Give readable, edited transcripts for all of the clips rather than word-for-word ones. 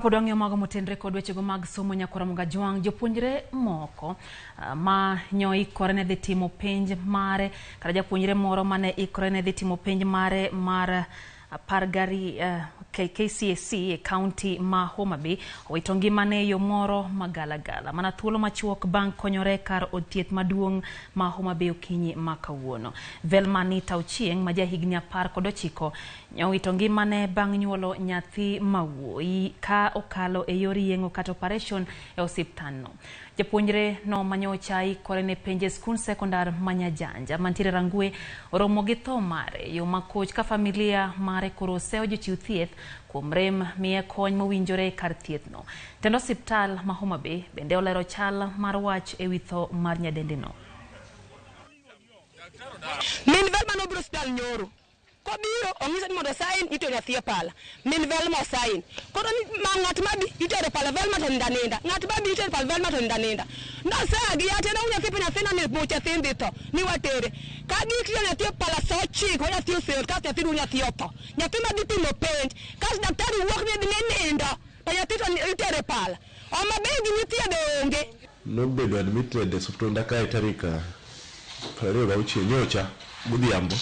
Pod wang'iyo mago motenre kod wechego mag somo nyakwara Mugajwang'. Jopuonjre moko ma nyoikore ne dhi timo penj mare kata japuonjre moro mane ikore ne dhi timo penj mare mar apar gariyo KCSE e kaunti ma Homa Bay owito ngimane e yo moro magalagala mana thuolo machuok bang' konyore kar od thieth maduong' ma Homa Bay okinyi ma kawuono. Velma Anita Ochieng' ma jahigni 19 owito ngimane bang' nyuolo nyathi mawuoyi ka okalo e yor yeng'o kata operation e osiptandno. Japuonjre no manyocha ikore ne penj e skund sekondar ma Nyajanja mantiere Rangwe oromo gi tho mare e yo makoch ka familia mare koro oseyo jochiw thieth kuom rem miye kony mowinjore e kar thieth no. Tend osiptal ma Homa Bay bende olero chal mar wach ewi tho mar nyadendino. Min Velma nobiro osiptal nyoro. Kobiro onyise ni mondo osign itero nyathi e pala. Min Velma osign. Koro ni ma ng'at mabi itero e pala Velma to nindo aninda. Ng'at mabi itero e pala Velma to nindo aninda. Nosea gi yath en nyathi pe nyathina ni much nyathi dhi tho ni watere. Ka gitero nyathi e pala sa 9 nyathi oseol kasto nyathi duong' nyathi otho. Nyathi ma dhi timo penj kasto daktari wuok ni ni nindo to nyathi to itero e pala. Homa Bay gima ithiedho onge. Nobedo admitted e osiptanda kae tarik 26 nyocha godhiambo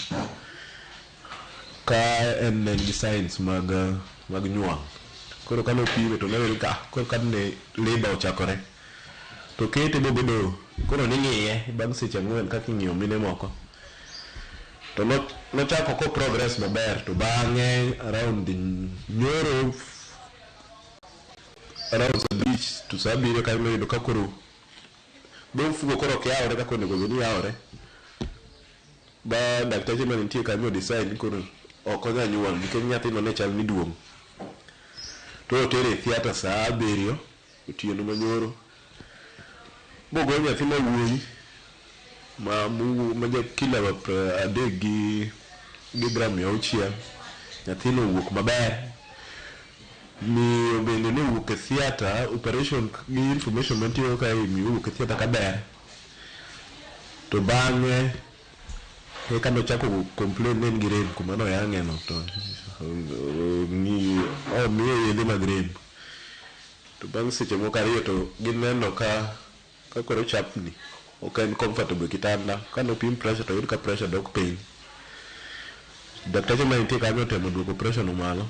ka en ne en gi signs mag nyuol. Koro kane opime to noneno ka koro ka ne labour ochakore. To kete bobedo koro ning'iye bang' seche 4 kaka ing'iyo mine moko. To nochako ko progress maber to bang'e around nyoro around saa 5 to saa 7 kanyo noyudo ka koro dho ofuko koro ok yawre kaka onego bed ni yawre. Ba dakteche mane nitie kanyo decide ni koro ok onyal nyuol nikech nyathino ne chal ni duong'. To otere e theatre saa 7 otieno manyoro. Mogol nyathi ma wuoyi ma ja kilo 3 gi gram 600. Nyathino owuok maber. Miyo bende ne owuok e theatre operation gi information mantie kae miyo owuok e theatre kaber. To bang'e eka nochako complain ni en gi rem kuma noyang'e no to omiye yedhe mag rem. To bang' seche moko ariyo to gineno ka koro chapni ok en comfortable e kitanda. Kane opim pressure to oyud ka pressure dok piny. Dakteche mane nitie kanyo otemo duoko pressure no malo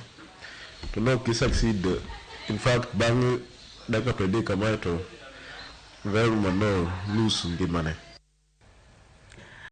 to ne ok gi succeed. In fact bang' dakika 30 kamae to Velma no lose ngimane.